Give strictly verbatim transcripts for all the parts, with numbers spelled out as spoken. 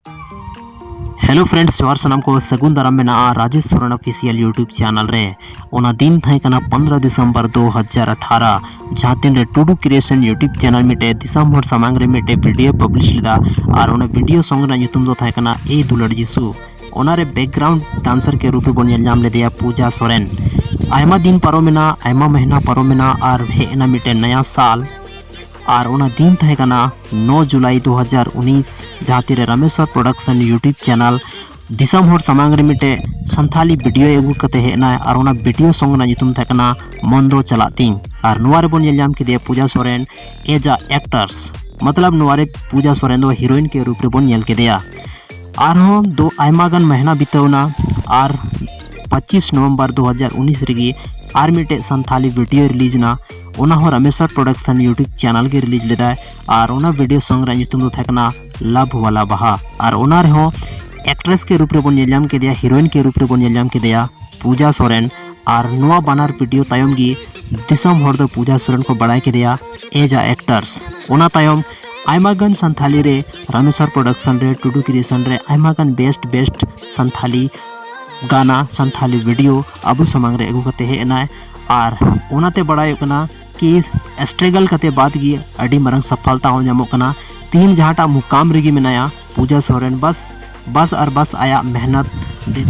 Hello friends, ᱡᱚᱦᱟᱨ ᱥᱟᱱᱟᱢ ᱠᱚ, ᱥᱟᱹᱜᱩᱱ ᱫᱟᱨᱟᱢ ᱢᱮᱱᱟᱜᱼᱟ Rajesh Soren official YouTube channel ᱨᱮ᱾ ᱚᱱᱟ ᱫᱤᱱ ᱛᱟᱦᱮᱸ ᱠᱟᱱᱟ ᱯᱚᱱᱨᱚ ᱰᱤᱥᱮᱢᱵᱚᱨ ᱫᱩ ᱦᱟᱡᱟᱨ ᱟᱴᱷᱟᱨᱚ, ᱡᱟᱦᱟᱸ ᱛᱤᱱ ᱨᱮ ᱴᱩᱰᱩ ᱠᱨᱤᱭᱮᱥᱚᱱ YouTube channel ᱢᱤᱫᱴᱮᱡ ᱫᱤᱥᱚᱢ ᱦᱚᱲ ᱥᱟᱢᱟᱝ ᱨᱮ ᱢᱤᱫᱴᱮᱡ video publish ᱞᱮᱫᱟ᱾ ᱟᱨ ᱚᱱᱟ video song ᱨᱮᱱᱟᱜ ᱧᱩᱛᱩᱢ ᱫᱚ ᱛᱟᱦᱮᱸ ᱠᱟᱱᱟ ᱮ ᱫᱩᱞᱟᱹᱲ ᱡᱤᱥᱩ᱾ ᱚᱱᱟ ᱨᱮ background dancer ᱠᱮ ᱨᱩᱯ ᱨᱮᱵᱚᱱ ᱧᱮᱞ ᱧᱟᱢ ᱞᱮᱫᱮᱭᱟ ᱯᱩᱡᱟ ᱥᱚᱨᱮᱱ᱾ ᱟᱭᱢᱟ ᱫᱤᱱ ᱯᱟᱨᱚᱢᱮᱱᱟ, ᱟᱭᱢᱟ ᱢᱟᱹᱦᱱᱟᱹ ᱯᱟᱨᱚᱢᱮᱱᱟ, ᱟᱨ ᱦᱮᱡ ᱮᱱᱟ ᱢᱤᱫᱴᱮᱱ ᱱᱟᱭᱟ ᱥᱟᱞ᱾ ᱟᱨ ᱚᱱᱟ ᱫᱤᱱ ᱛᱟᱦᱮᱸ ᱠᱟᱱᱟ ᱱᱚ ᱡᱩᱞᱟᱭ ᱫᱩ ᱦᱟᱡᱟᱨ ᱩᱱᱤᱥ, ᱡᱟᱦᱟᱸ ᱛᱤᱨᱮ ᱨᱟᱢᱮᱥᱣᱚᱨ production YouTube channel ᱫᱤᱥᱚᱢ ᱦᱚᱲ ᱥᱟᱢᱟᱝ ᱨᱮ ᱢᱤᱫᱴᱮᱡ ᱥᱟᱱᱛᱷᱟᱞᱤ video ᱟᱹᱜᱩ ᱠᱟᱛᱮ ᱦᱮᱡ ᱮᱱᱟᱭ᱾ ᱟᱨ ᱚᱱᱟ video song ᱨᱮᱱᱟᱜ ᱧᱩᱛᱩᱢ ᱛᱟᱦᱮᱸ ᱠᱟᱱᱟ ᱢᱚᱱ ᱫᱚ ᱪᱟᱞᱟᱜ ᱛᱤᱧ᱾ ᱟᱨ ᱱᱚᱣᱟ ᱨᱮᱵᱚᱱ ᱧᱮᱞ ᱧᱟᱢ ᱠᱮᱫᱮᱭᱟ ᱯᱩᱡᱟ ᱥᱚᱨᱮᱱ as a actors, ᱢᱚᱛᱞᱚᱵ ᱱᱚᱣᱟ ᱨᱮ ᱯᱩᱡᱟ ᱥᱚᱨᱮᱱ ᱫᱚ heroine ᱠᱮ ᱨᱩᱯ ᱨᱮᱵᱚᱱ ᱧᱮᱞ ᱠᱮᱫᱮᱭᱟ᱾ ᱟᱨᱦᱚᱸ ᱫᱚ ᱟᱭᱢᱟ ᱜᱟᱱ ᱢᱟᱹᱦᱱᱟᱹ ᱵᱤᱛᱟᱹᱣ ᱮᱱᱟ, ᱟᱨ ᱯᱚᱸᱪᱤᱥ ᱱᱚᱵᱷᱮᱢᱵᱚᱨ ᱫᱩ ᱦᱟᱡᱟᱨ ᱩᱱᱤᱥ ᱨᱮᱜᱮ ᱟᱨ ᱢᱤᱫᱴᱮᱡ ᱥᱟᱱᱛᱷᱟᱞᱤ video release ᱮᱱᱟ᱾ ᱚᱱᱟ ᱦᱚᱸ ᱨᱟᱢᱮᱥᱣᱚᱨ production YouTube channel ᱜᱮ release ᱞᱮᱫᱟᱭ᱾ ᱟᱨ ᱚᱱᱟ video song ᱨᱮᱭᱟᱜ ᱧᱩᱛᱩᱢ ᱫᱚ ᱛᱟᱦᱮᱸ ᱠᱟᱱᱟ ᱞᱟᱵᱷ ᱣᱟᱞᱟ ᱵᱟᱦᱟ᱾ ᱟᱨ ᱚᱱᱟ ᱨᱮᱦᱚᱸ actress ᱠᱮ ᱨᱩᱯ ᱨᱮᱵᱚᱱ ᱧᱮᱞ ᱧᱟᱢ ᱠᱮᱫᱮᱭᱟ, heroine ᱠᱮ ᱨᱩᱯ ᱨᱮᱵᱚᱱ ᱧᱮᱞ ᱧᱟᱢ ᱠᱮᱫᱮᱭᱟ ᱯᱩᱡᱟ ᱥᱚᱨᱮᱱ᱾ ᱟᱨ ᱱᱚᱣᱟ ᱵᱟᱱᱟᱨ video ᱛᱟᱭᱚᱢ ᱜᱮ ᱫᱤᱥᱚᱢ ᱦᱚᱲ ᱫᱚ ᱯᱩᱡᱟ ᱥᱚᱨᱮᱱ ᱠᱚ ᱵᱟᱲᱟᱭ ᱠᱮᱫᱮᱭᱟ as a actors᱾ ᱚᱱᱟ ᱛᱟᱭᱚᱢ ᱟᱭᱢᱟ ᱜᱟᱱ ᱥᱟᱱᱛᱷᱟᱞᱤ ᱨᱮ ᱨᱟᱢᱮᱥᱣᱚᱨ production ᱨᱮ, ᱴᱩᱰᱩ ᱠᱨᱤᱭᱮᱥᱚᱱ ᱨᱮ ᱟᱭᱢᱟ ᱜᱟᱱ best best ᱥᱟᱱᱛᱷᱟᱞᱤ ᱜᱟᱱᱟ, ᱥᱟᱱᱛᱷᱟᱞᱤ video ᱟᱵᱚ ᱥᱟᱢᱟᱝ ᱨᱮ ᱟᱹᱜᱩ ᱠᱟᱛᱮ ᱦᱮᱡ ᱮᱱᱟᱭ᱾ ᱟᱨ ᱚᱱᱟᱛᱮ ᱵᱟᱲᱟᱭᱚᱜ ᱠᱟᱱᱟ ᱠᱤ struggle ᱠᱟᱛᱮ ᱵᱟᱫ ᱜᱮ ᱟᱹᱰᱤ ᱢᱟᱨᱟᱝ ᱥᱟᱯᱷᱚᱞᱛᱟ ᱦᱚᱸ ᱧᱟᱢᱚᱜ ᱠᱟᱱᱟ᱾ ᱛᱤᱦᱤᱧ ᱡᱟᱦᱟᱸᱴᱟᱜ ᱢᱩᱠᱟᱢ ᱨᱮᱜᱮ ᱢᱮᱱᱟᱭᱟ ᱯᱩᱡᱟ ᱥᱚᱨᱮᱱ, ᱵᱟᱥ ᱵᱟᱥ ᱟᱨ ᱵᱟᱥ ᱟᱭᱟᱜ ᱢᱮᱦᱱᱚᱛ ᱫᱤᱱ᱾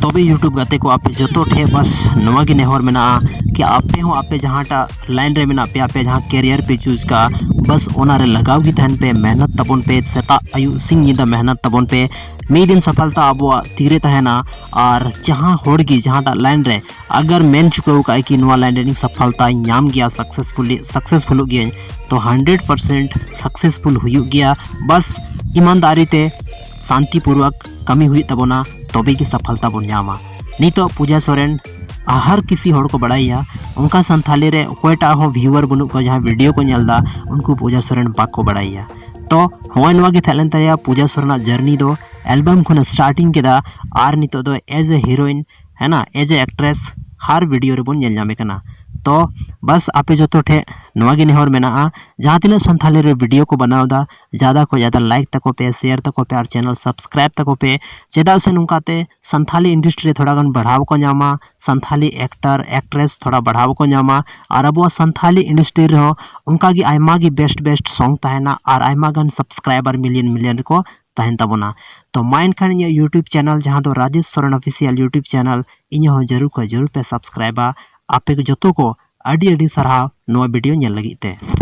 ᱛᱚᱵᱮ YouTube ᱜᱟᱛᱮ ᱠᱚ, ᱟᱯᱮ ᱡᱚᱛᱚ ᱴᱷᱮᱱ ᱵᱟᱥ ᱱᱚᱣᱟ ᱜᱮ ᱱᱮᱦᱚᱨ ᱢᱮᱱᱟᱜᱼᱟ ᱠᱤ ᱟᱯᱮ ᱦᱚᱸ ᱟᱯᱮ ᱡᱟᱦᱟᱸᱴᱟᱜ line ᱨᱮ ᱢᱮᱱᱟᱜ ᱯᱮᱭᱟ, ᱟᱯᱮ ᱡᱟᱦᱟᱸ career ᱯᱮ choose ᱠᱟᱜᱼᱟ, ᱵᱟᱥ ᱚᱱᱟ ᱨᱮ ᱞᱟᱜᱟᱣ ᱜᱮ ᱛᱟᱦᱮᱱ ᱯᱮ, ᱢᱮᱦᱱᱚᱛ ᱛᱟᱵᱚᱱ ᱯᱮ, ᱥᱮᱛᱟᱜ ᱟᱹᱭᱩᱵ ᱥᱤᱧ ᱧᱤᱫᱟᱹ ᱢᱮᱦᱱᱚᱛ ᱛᱟᱵᱚᱱ ᱯᱮ᱾ ᱢᱤᱫ ᱫᱤᱱ ᱥᱟᱯᱷᱚᱞᱛᱟ ᱟᱵᱚᱣᱟᱜ ᱛᱤᱨᱮ ᱛᱟᱦᱮᱱᱟ᱾ ᱟᱨ ᱡᱟᱦᱟᱸ ᱦᱚᱲ ᱜᱮ ᱡᱟᱦᱟᱸᱴᱟᱜ line ᱨᱮ ᱟᱜᱟᱨ ᱢᱮᱱ ᱪᱩᱠᱟᱹᱣ ᱠᱟᱜᱼᱟᱭ ᱠᱤ ᱱᱚᱣᱟ line ᱨᱮ ᱤᱧ ᱥᱟᱯᱷᱚᱞᱛᱟᱧ ᱧᱟᱢ ᱜᱮᱭᱟ, successfully successfulᱚᱜ ᱜᱤᱭᱟᱹᱧ, ᱛᱚ hundred percent successful ᱦᱩᱭᱩᱜ ᱜᱮᱭᱟ᱾ ᱵᱟᱥ ᱤᱢᱟᱱᱫᱟᱨᱤ ᱛᱮ ᱥᱟᱱᱛᱤᱯᱩᱨᱣᱚᱠ ᱠᱟᱹᱢᱤ ᱦᱩᱭᱩᱜ ᱛᱟᱵᱚᱱᱟ, ᱛᱚᱵᱮ ᱜᱮ ᱥᱟᱯᱷᱚᱞᱛᱟ ᱵᱚᱱ ᱧᱟᱢᱟ᱾ ᱱᱤᱛᱚᱜ ᱯᱩᱡᱟ ᱥᱚᱨᱮᱱ ᱦᱟᱨ ᱠᱤᱥᱤ ᱦᱚᱲ ᱠᱚ ᱵᱟᱲᱟᱭᱟ, ᱚᱱᱠᱟ ᱥᱟᱱᱛᱷᱟᱞᱤ ᱨᱮ ᱚᱠᱚᱭᱴᱟᱜ ᱦᱚᱸ viewer ᱵᱟᱹᱱᱩᱜ ᱠᱚᱣᱟ ᱡᱟᱦᱟᱸ video ᱠᱚ ᱧᱮᱞ ᱮᱫᱟ, ᱩᱱᱠᱩ ᱯᱩᱡᱟ ᱥᱚᱨᱮᱱ ᱵᱟᱠᱚ ᱵᱟᱲᱟᱭᱟ᱾ ᱛᱚ ᱱᱚᱜᱼᱚᱭ ᱱᱚᱣᱟ ᱜᱮ ᱛᱟᱦᱮᱸ ᱞᱮᱱ ᱛᱟᱭᱟ ᱯᱩᱡᱟ ᱥᱚᱨᱮᱱᱟᱜ journey ᱫᱚ, album ᱠᱷᱚᱱᱮ starting ᱠᱮᱫᱟ ᱟᱨ ᱱᱤᱛᱚᱜ ᱫᱚ as a heroine, ᱦᱮᱸ ᱱᱟ, as a actress ᱦᱟᱨ video ᱨᱮᱵᱚᱱ ᱧᱮᱞ ᱧᱟᱢᱮ ᱠᱟᱱᱟ᱾ ᱛᱚ ᱵᱟᱥ, ᱟᱯᱮ ᱡᱚᱛᱚ ᱴᱷᱮᱱ ᱱᱚᱣᱟ ᱜᱮ ᱱᱮᱦᱚᱨ ᱢᱮᱱᱟᱜᱼᱟ, ᱡᱟᱦᱟᱸ ᱛᱤᱱᱟᱹᱜ ᱥᱟᱱᱛᱷᱟᱞᱤ ᱨᱮ ᱵᱷᱤᱰᱤᱭᱳ ᱠᱚ ᱵᱮᱱᱟᱣ ᱮᱫᱟ, ᱡᱟᱫᱟ ᱠᱷᱚᱱ ᱡᱟᱫᱟ ᱞᱟᱭᱤᱠ ᱛᱟᱠᱚ ᱯᱮ, ᱥᱮᱭᱟᱨ ᱛᱟᱠᱚ ᱯᱮ ᱟᱨ ᱪᱮᱱᱮᱞ ᱥᱟᱵᱥᱠᱨᱟᱭᱤᱵ ᱛᱟᱠᱚ ᱯᱮ᱾ ᱪᱮᱫᱟᱜ ᱥᱮ ᱱᱚᱝᱠᱟᱛᱮ ᱥᱟᱱᱛᱷᱟᱞᱤ ᱤᱱᱰᱟᱥᱴᱨᱤ ᱨᱮ ᱛᱷᱚᱲᱟ ᱜᱟᱱ ᱵᱟᱲᱦᱟᱣ ᱠᱚ ᱧᱟᱢᱟ, ᱥᱟᱱᱛᱷᱟᱞᱤ ᱮᱠᱴᱟᱨ ᱮᱠᱴᱨᱮᱥ ᱛᱷᱚᱲᱟ ᱵᱟᱲᱦᱟᱣ ᱠᱚ ᱧᱟᱢᱟ, ᱟᱨ ᱟᱵᱚᱣᱟᱜ ᱥᱟᱱᱛᱷᱟᱞᱤ ᱤᱱᱰᱟᱥᱴᱨᱤ ᱨᱮᱦᱚᱸ ᱚᱱᱠᱟᱜᱮ ᱟᱭᱢᱟ ᱜᱮ ᱵᱮᱥᱴ ᱵᱮᱥᱴ ᱥᱚᱝ ᱛᱟᱦᱮᱱᱟ ᱟᱨ ᱟᱭᱢᱟ ᱜᱟᱱ ᱥᱟᱵᱥᱠᱨᱟᱭᱵᱟᱨ ᱢᱤᱞᱤᱭᱚᱱ ᱢᱤᱞᱤᱭᱚᱱ ᱨᱮᱠᱚ ᱛᱟᱦᱮᱱ ᱛᱟᱵᱚᱱᱟ᱾ ᱛᱚ ᱢᱟ ᱮᱱᱠᱷᱟᱱ ᱤᱧᱟᱹᱜ YouTube ᱪᱮᱱᱮᱞ, ᱡᱟᱦᱟᱸ ᱫᱚ Rajesh Soren official YouTube channel, ᱤᱧᱟᱹᱜ ᱦᱚᱸ ᱡᱟᱹᱨᱩᱲ ᱠᱷᱚᱱ ᱡᱟᱹᱨᱩᱲ ᱯᱮ ᱥᱟᱵᱥᱠᱨᱟᱭᱤᱵᱟ᱾ ᱟᱯᱮ ᱠᱚ ᱡᱚᱛᱚ ᱠᱚ ᱟᱹᱰᱤ ᱟᱹᱰᱤ ᱥᱟᱨᱦᱟᱣ ᱱᱚᱣᱟ ᱵᱷᱤᱰᱤᱭᱳ ᱧᱮᱞ ᱞᱟᱹᱜᱤᱫ ᱛᱮ᱾